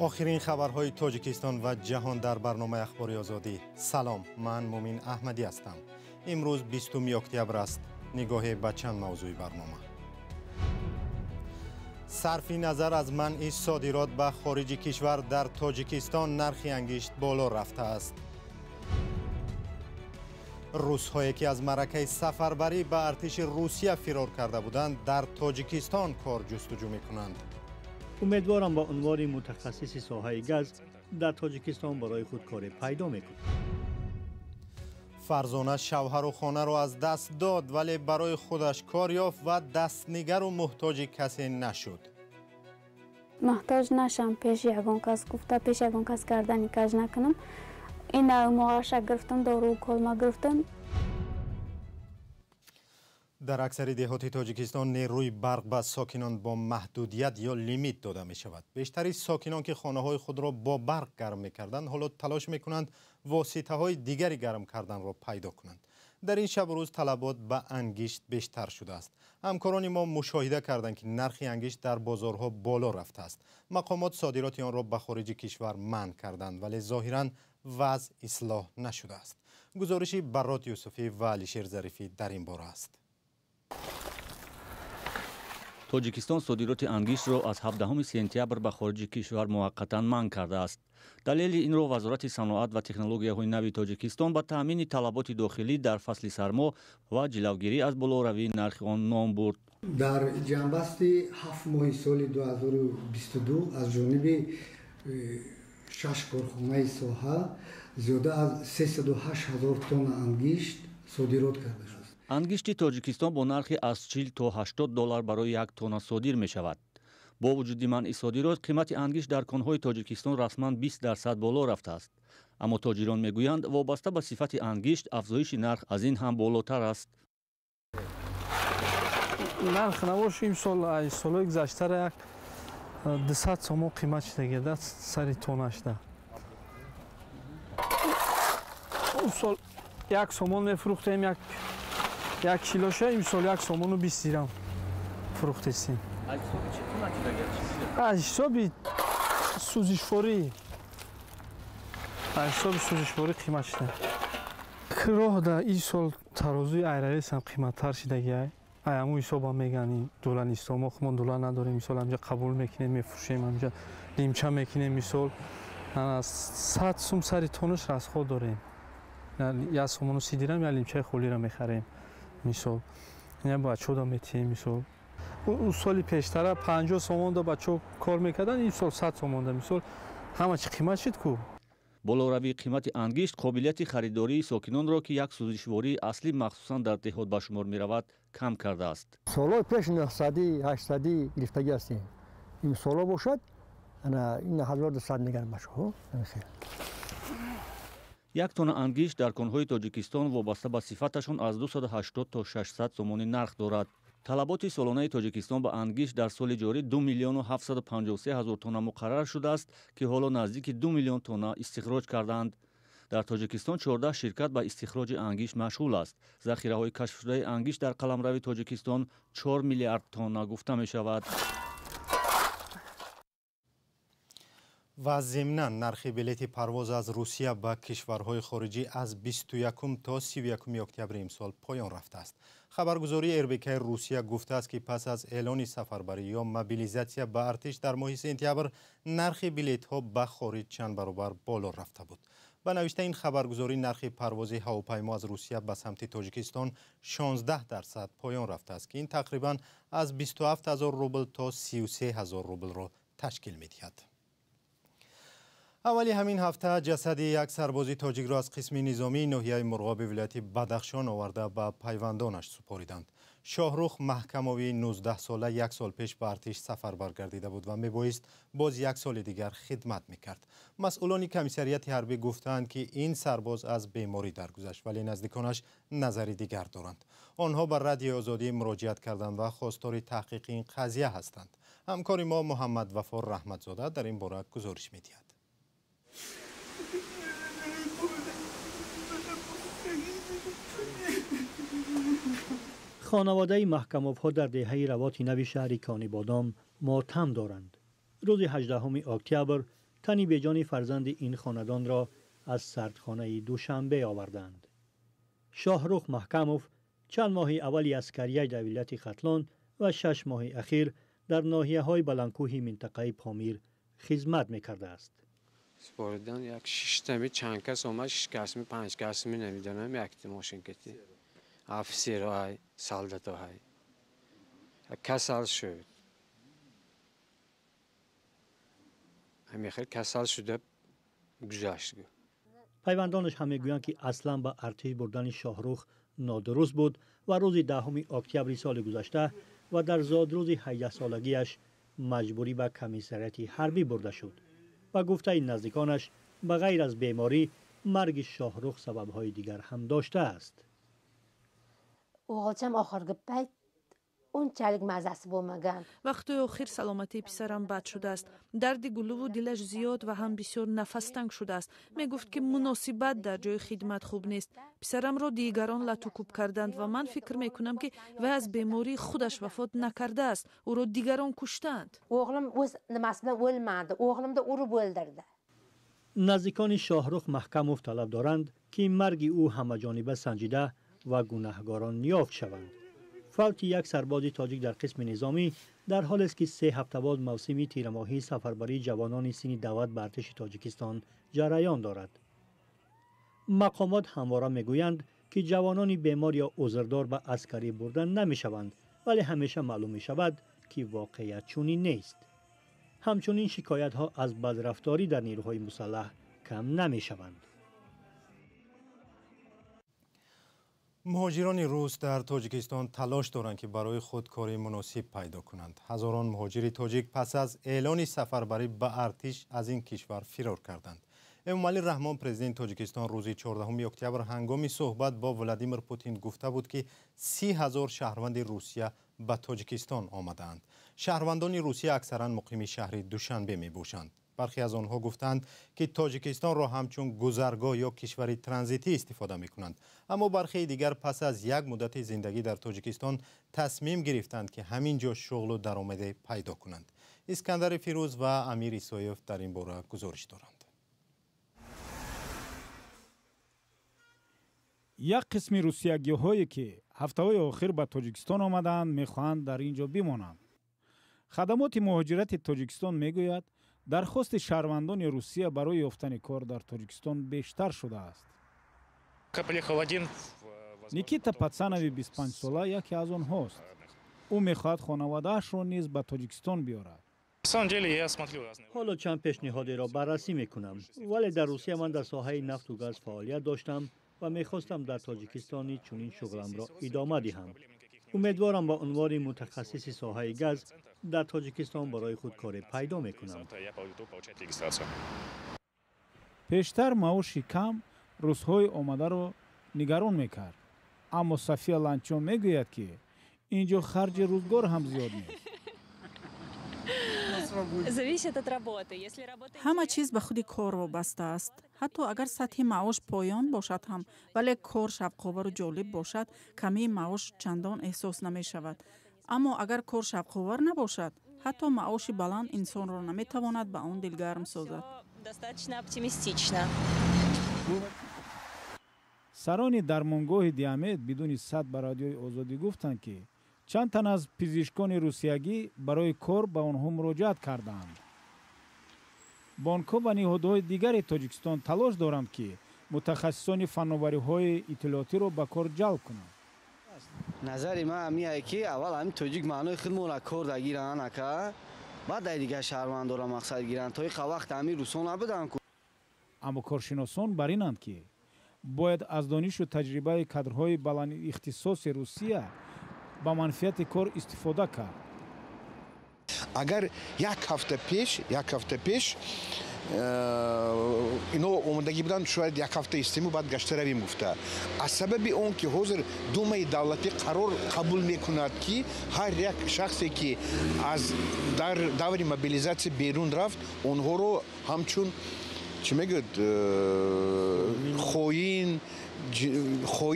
Охирин хабарҳои Тоҷикистон ва ҷаҳон дар барномаи Ахбори Озодӣ. Салом, ман Мумин Аҳмадӣ ҳастам. Имрӯз 20 октябр аст. Нигоҳе ба чанд мавзӯи барнома. Сарфи назар аз манъи содирот ба хориҷи кишвар дар Тоҷикистон нархи ангишт боло рафтааст. Русҳое ки аз маъракаи сафарбарӣ ба артиши Русия фирор карда буданд, дар Тоҷикистон кор ҷустуҷӯ мекунанд. Умедворам ба унвони мутахассиси соҳаи газ дар Тоҷикистон барои худ коре пайдо мекунам. Фарзона шавҳару хонаро аз даст дод, вале барои худаш кор ёфт ва дастнигару муҳтоҷи касе нашуд. Муҳтоҷ нашам, пеши ягон кас гуфта, пеши ягон кас гардани каж накунам. Ин моҳаша гирифтам, дору колма гирифтам. Дар аксари деҳоти Тоҷикистон нерӯи барқ ба сокинон бо маҳдудият ё лимит дода мешавад. Бештари сокинон ки хонаҳои худро бо барқ гарм мекарданд, ҳоло талош мекунанд воситаҳои дигари гарм карданро пайдо кунанд. Дар ин шабу рӯз талабот ба ангишт бештар шудааст. Ҳамкорони мо мушоҳида карданд, ки нархи ангишт дар бозорҳо боло рафтааст. Мақомот содироти онро ба хориҷи кишвар манъ карданд, вале зоҳиран вазъ ислоҳ нашудааст. Гузориши Барот Юсуфӣ ва Алишер Зарифӣ дар ин бора аст. Тоҷикистон содироти ангиштро аз 17 сентябр ба хориҷи кишвар муваққатан манъ кардааст. Далели инро Вазорати саноат ва технологияҳои нави Тоҷикистон ба таъмини талаботи дохилӣ дар фасли сармо ва ҷилавгирӣ аз болоравии нархи он ном бурд. Дар ҷанбасти 7 моҳи соли 2022 аз ҷониби 6 корхонаи соҳа зиёда аз 308 ҳазор тонна ангишт содирот карда шуд. Ангишти Тоҷикистон бо нархи аз 40 то 80 доллар барои як тонна содир мешавад. Бо вуҷуди манъи содирот, қимати ангишт дар конҳои Тоҷикистон расман 20% боло рафтааст. Аммо тоҷирон мегӯянд, вобаста ба сифати ангишт афзоиши нарх аз ин ҳам болотар аст. Нарх набоши имсол аз солҳои гузаштара як 200 сомон қимат шуда сари тонна шуда. Имсол як сомон мефурӯхтем, як килоша, имсол як сомону 20 дирам фурӯхтестем. Аз ҳисоби сӯзишворӣ, аз ҳисоби сӯзишворӣ қимат шуда. Роҳ да ин сол тарозуи айравесам қиматтар шидагиай. Ай ҳамун ҳисобам мегӯянд дула нисто, мо худмон дула надорем, мисол ҳамҷа қабул мекунем, мефурӯшем, ҳамҷа лимча мекунем, мисол 100 сум сари тоннаш расход дорем. Як сомону 30 дирам як лимчаи холиро мехарем. Мисол ина бачаҳо метиҳем. Мисол у соли пештара 50 сомон да бачаҳо кор мекарданд, ин сол 100 сомон да. Мисол ҳама чи қимат шуд ку. Болоравии қимати ангишт қобилияти харидории сокинонро, ки як сӯзишвории аслӣ махсусан дар деҳот ба шумор меравад, кам кардааст. Солҳои пеш 900 800 гирифтагӣ ҳастем. Имсоло бошад ин 1200 мегӯянд бачаҳо. Як тонна ангишт дар конҳои Тоҷикистон вобаста ба сифаташон аз 280 то 600 сомонӣ нарх дорад. Талаботи солонаи Тоҷикистон ба ангишт дар соли ҷорӣ 2 753 000 тонна муқаррар шудааст, ки ҳоло наздики 2 миллион тонна истихроҷ кардаанд. Дар Тоҷикистон 14 ширкат ба истихроҷи ангишт машғул аст. Захираҳои кашфшудаи ангишт дар қаламрави Тоҷикистон 4 миллиард тонна гуфта мешавад. Ва зимнан нархи билети парвоз аз Русия ба кишварҳои хориҷӣ аз 21 то 31 октябри имсол поён рафтааст. Хабаргузории РБК Русия гуфтааст, ки пас аз эълони сафарбарӣ ё мобилизатсия ба артиш дар моҳи сентябр нархи билетҳо ба хориҷ чанд баробар боло рафта буд. Ба навиштаи ин хабаргузорӣ нархи парвози ҳавопаймо аз Русия ба самти Тоҷикистон 16% поён рафтааст, ки ин тақрибан аз 27 000 рубл то 33 000 рублро ташкил медиҳад. Аввали ҳамин ҳафта ҷасади як сарбози тоҷикро аз қисми низомии ноҳияи Мурғоби вилояти Бадахшон оварда ба пайвандонаш супориданд. Шоҳрух Маҳкамовии 19-сола як сол пеш ба артиш сафарбар гардида буд ва мебоист боз як соли дигар хидмат мекард. Масъулони комиссарияти ҳарбӣ гуфтаанд, ки ин сарбоз аз беморӣ даргузашт, вале наздиконаш назари дигар доранд. Онҳо ба Радиои Озодӣ муроҷиат карданд ва хостори таҳқиқи ин қазия ҳастанд. Ҳамкори мо Муҳаммад Вафор Раҳматзода дар ин бора гузориш медиҳад. Хонаводаи Маҳкамовҳо дар деҳаи Равоти нави шаҳри Конибодом мотам доранд. Рӯзи 18 октябр Тани беҷони фарзанди ин хонадонро аз сардхонаи Душанбе оварданд. Шоҳрух Маҳкамов чанд моҳи аввали аскарияш дар вилояти Хатлон ва 6 моҳи ахир дар ноҳияҳои баландкӯҳи минтақаи Помир хизмат мекардааст. Споридан як шиштами чанд кас омад, шиш касми, панҷ касми намедонам, якти мошинкати. Офисерҳай, солдатоҳай. Касал шуд. Ҳамин хел касал шуда гузашт. Пайвандонаш ҳам мегӯянд, ки аслан ба артиш бурдани Шоҳрух нодуруст буд ва рӯзи 10 октябри соли гузашта ва дар зодрӯзи 18-солагиаш маҷбурӣ ба комиссариати ҳарбӣ бурда шуд. Ба гуфтаи наздиконаш, ба ғайр аз беморӣ, марги Шоҳрух сабабҳои дигар ҳам доштааст. Оғилчам охирги payt унчalik mazasi bo'lmagan. Вақтҳои охир саломатии писарам бад шудааст. Дарди гулуву дилаш зиёд ва ҳам бисёр нафастанг шудааст. Мегуфт, ки муносибат дар ҷои хидмат хуб нест. Писарамро дигарон латукӯб карданд ва ман фикр мекунам, ки вай аз бемории худаш вафот накардааст. Ӯро дигарон куштаанд. O'g'lim o'z nimasi bilan o'lmadi. O'g'limni urib o'ldirdi. Наздикони Шоҳрух Маҳкамов талаб доранд, ки марги ӯ ҳамаҷониба санҷида ва гунаҳгорон ёфт шаванд. Фавти як сарбози тоҷик дар қисми низомӣ дар ҳолест, ки 3 ҳафта боз мавсими тирамоҳии сафарбарии ҷавонони синни даъват ба артиши Тоҷикистон ҷараён дорад. Мақомот ҳамвора мегӯянд, ки ҷавонони бемор ё узрдор ба аскарӣ бурда намешаванд, вале ҳамеша маълум мешавад, ки воқеият чунин нест. Ҳамчунин шикоятҳо аз бадрафторӣ дар нерӯҳои мусаллаҳ кам намешаванд. Муҳоҷирони рус дар Тоҷикистон талош доранд, ки барои худ кори муносиб пайдо кунанд. Ҳазорон муҳоҷири тоҷик пас аз эълони сафарбарӣ ба артиш аз ин кишвар фирор карданд. Эмомалӣ Раҳмон, президенти Тоҷикистон, рӯзи 14 октябр ҳангоми суҳбат бо Владимир Путин гуфта буд, ки 30 000 шаҳрванди Русия ба Тоҷикистон омадаанд. Шаҳрвандони Русия аксаран муқими шаҳри Душанбе мебошанд. Бархе аз онҳо гуфтанд, ки Тоҷикистонро ҳамчун гузаргоҳ ё кишвари транзитӣ истифода мекунанд. Аммо бархеи дигар пас аз як муддати зиндагӣ дар Тоҷикистон тасмим гирифтанд, ки ҳамин ҷо шуғлу даромаде пайдо кунанд. Искандари Фирӯз ва Амир Исоев дар ин бора гузориш доранд. Як қисми русиягиҳое, ки ҳафтаҳои охир ба Тоҷикистон омадаанд, мехоҳанд дар ин ҷо бимонанд. Хадамоти муҳоҷирати Тоҷикистон мегӯяд, дархости шаҳрвандони Русия барои ёфтани кор дар Тоҷикистон бештар шудааст. Никита Пацанови 25-сола яке аз онҳост. Ӯ мехоҳад хонаводаашро низ ба Тоҷикистон биёрад. Ҳоло чанд пешниҳодеро баррасӣ мекунам, вале дар Русия ман дар соҳаи нафту газ фаъолият доштам ва мехостам дар Тоҷикистони чунин шуғламро идома диҳам. Умедворам ба унвони мутахассиси соҳаи газ дар Тоҷикистон барои худ коре пайдо мекунам. Пештар маоши кам рӯзҳои омадаро нигарон мекард, аммо Сафия Ланчо мегӯяд, ки ин ҷо харҷи рӯзгор ҳам зиёд нест. Ҳама чиз ба худи кор вобаста аст. Ҳатто агар сатҳи маош поён бошад ҳам, вале кор шавқовару ҷолиб бошад, камии маош чандон эҳсос намешавад. Аммо агар кор шавқовар набошад, ҳатто маоши баланд инсонро наметавонад ба он дилгарм созад. Сарони дармонгоҳи Диамед бидуни сад ба Радиои Озодӣ гуфтанд, ки чанд тан аз пизишкони русиягӣ барои кор ба онҳо муроҷиат кардаанд. Бонкҳо ва ниҳодҳои дигари Тоҷикистон талош доранд, ки мутахассисони фановариҳои иттилоотиро ба кор ҷалб кунанд. Назари ман ҳамиае, ки аввал ҳамин тоҷик маънои худмонро кор дагиранд, ака, баъд дай дигар шаҳрвандоро мақсад гиранд. То иқа вақт ҳамин русо набуданд. Аммо коршиносон бар инанд, ки бояд аз донишу таҷрибаи кадрҳои баландихтисоси Русия ба манфиати кор истифода кард. Агар як ҳафта пеш ино омодагӣ буданд, шояд як ҳафта истему баъд гашта равем гуфта. Аз сабаби он ки ҳозир Думаи давлатӣ қарор қабул мекунад, ки ҳар як шахсе, ки аз даври мобилизатсия берун рафт, онҳоро ҳамчун чӣ мегӯяд, хоин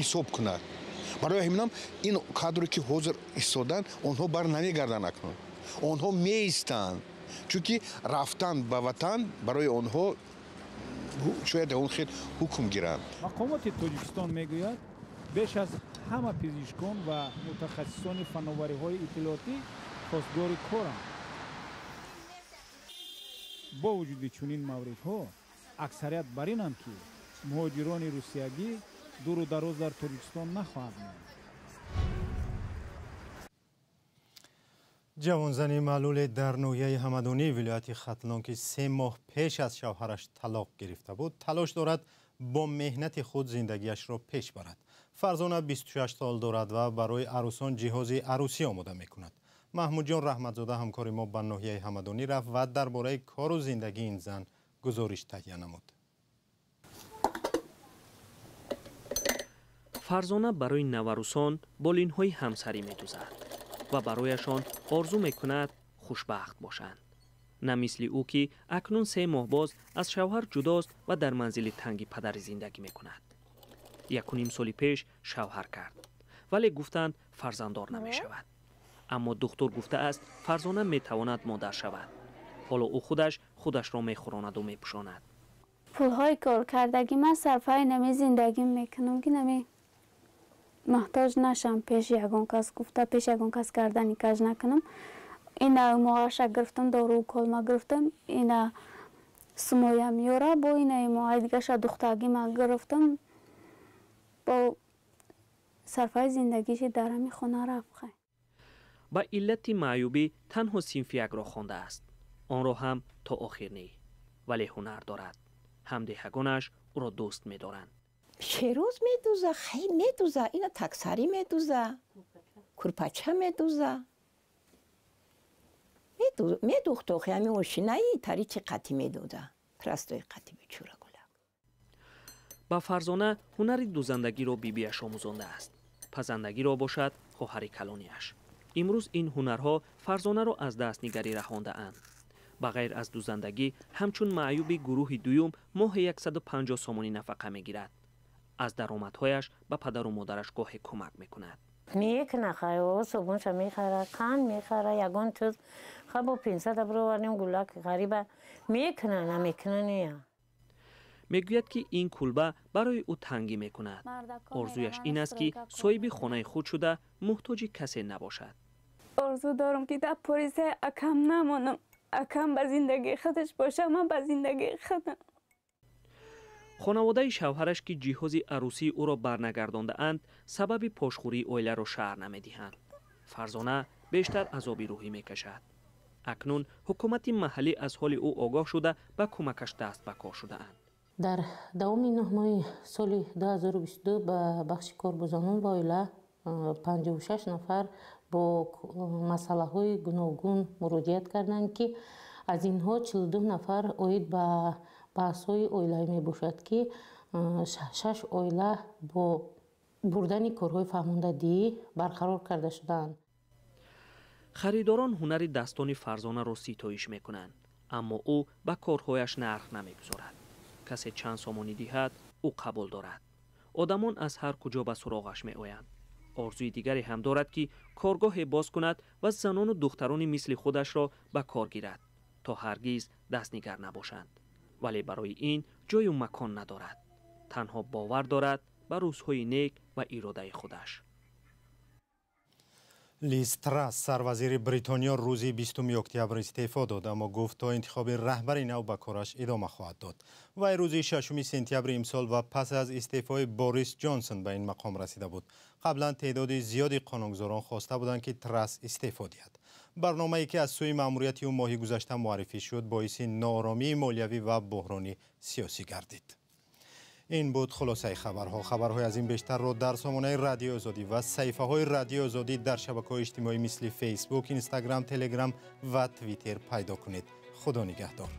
ҳисоб кунад. Барои ҳаминам ин кадре, ки ҳозир истоданд, онҳо бар намегарданд акнун. Онҳо меистанд. Чунки рафтан ба ватан барои онҳо шояд он хел ҳукм гиранд. Мақомоти Тоҷикистон мегӯяд, беш аз ҳама пизишкон ва мутахассисони фановариҳои иттилоотӣ хостгори коранд. Бо вуҷуди чунин мавридҳо, аксарият бар инанд, ки муҳоҷирони русиягӣ дуру дароз дар Тоҷикистон нахоҳад монд. Ҷавонзани маълуле дар ноҳияи Ҳамадонии вилояти Хатлон, ки 3 моҳ пеш аз шавҳараш талоқ гирифта буд, талош дорад бо меҳнати худ зиндагиашро пеш барад. Фарзона 26 сол дорад ва барои арӯсон ҷиҳози арӯсӣ омода мекунад. Маҳмудҷон Раҳматзода, ҳамкори мо, ба ноҳияи Ҳамадонӣ рафт ва дар бораи кору зиндагии ин зан гузориш таҳия намуд. Фарзона барои наварӯсон болинҳои ҳамсарӣ медӯзад ва барояшон орзу мекунад хушбахт бошанд. На мисли ӯ, ки акнун 3 моҳ боз аз шавҳар ҷудост ва дар манзили танги падарӣ зиндагӣ мекунад. 1.5 соли пеш шавҳар кард, вале гуфтанд фарзанддор намешавад. Аммо духтур гуфтааст, Фарзона метавонад модар шавад. Ҳоло ӯ худаш худашро мехӯронаду мепӯшонад. Пулҳои коркардагӣ ман сарфаи нами зиндагӣ мекунам, ки нами муҳтоҷ нашам пеши ягон кас гуфта, пеши ягон кас гардани каж накунам. Ина моҳаша гирифтам, дору колма гирифтам, ина сумоя меёра, бо ина моҳаи дигаша духтагӣ ман гирифтам, бо сарфаи зиндагиши дар ҳами хона рафт. Ба иллати маъюбӣ танҳо синфи 1-ро хондааст. Онро ҳам то охир не, вале ҳунар дорад. Ҳамдеҳагонаш ӯро дӯст медоранд. Шерӯз медуза, хел медуза, ина таксарӣ медуза, курпача медуза. Медухт охи ҳами ошинаи таричи қатӣ медуда, простои қатӣ бечура гула. Ба Фарзона ҳунари дузандагиро бибиаш омӯзондааст. Пазандагиро бошад хоҳари калониаш. Имрӯз ин ҳунарҳо Фарзонаро аз дастнигарӣ раҳондаанд. Ба ғайр аз дузандагӣ, ҳамчун маъюби гурӯҳи дуюм моҳе 150 сомонӣ нафақа мегирад. Аз даромадҳояш ба падару модараш гоҳе кӯмак мекунад. Мекуна хайо, собунша мехара, қанд мехара, ягон чиз. Ха бо 500 бировардем гулак ғариба мекуна, намекуна не. Мегӯяд, ки ин кулба барои ӯ тангӣ мекунад. Орзуяш ин аст, ки соҳиби хонаи худ шуда муҳтоҷи касе набошад. Орзу дорам, ки дар порисаи акам намонам. Акам ба зиндагии худаш боша, ман ба зиндагии худам. Хонаводаи шавҳараш, ки ҷиҳози арӯсии ӯро барнагардондаанд, сабаби пошхӯрии оиларо шаҳр намедиҳанд. Фарзона бештар азоби рӯҳӣ мекашад. Акнун ҳукумати маҳаллӣ аз ҳоли ӯ огоҳ шуда ба кӯмакаш даст ба кор шудаанд. Дар давоми 9 моҳи соли 2022 ба бахши кор бо занон ва оила 56 нафар бо масъалаҳои гуногун муроҷиат карданд, ки аз инҳо 42 нафар оид ба баҳсҳои оилавӣ мебошад, ки 6 оила бо бурдани корҳои фаҳмондадиҳӣ барқарор карда шудаанд. Харидорон ҳунари дастони Фарзонаро ситоиш мекунанд, аммо ӯ ба корҳояш нарх намегузорад. Касе чанд сомонӣ диҳад, ӯ қабул дорад. Одамон аз ҳар куҷо ба суроғаш меоянд. Орзуи дигаре ҳам дорад, ки коргоҳе боз кунад ва занону духтарони мисли худашро ба кор гирад, то ҳаргиз дастнигар набошанд. Вале барои ин ҷою макон надорад. Танҳо бовар дорад ба рӯзҳои нек ва иродаи худаш. Лиз Трасс, сарвазири Бритониё, рӯзи 20 октябр истеъфо дод, аммо гуфт то интихоби раҳбари нав ба кораш идома хоҳад дод. Вай рӯзи 6 сентябри имсол ва пас аз истеъфои Борис Ҷонсон ба ин мақом расида буд. Қаблан теъдоди зиёди қонунгузорон хоста буданд, ки Трасс истеъфо диҳад. Барномае, ки аз сӯи маъмурияти ӯ моҳи гузашта муаррифӣ шуд, боиси нооромии молиявӣ ва буҳрони сиёсӣ гардид. Ин буд хулосаи хабарҳо. Хабарҳои аз ин бештарро дар сомонаи Радиои Озодӣ ва саҳифаҳои Радиои Озодӣ дар шабакаҳои иҷтимоӣ мисли Фейсбук, Инстаграм, Телеграм ва Твиттер пайдо кунед. Худо нигаҳдор.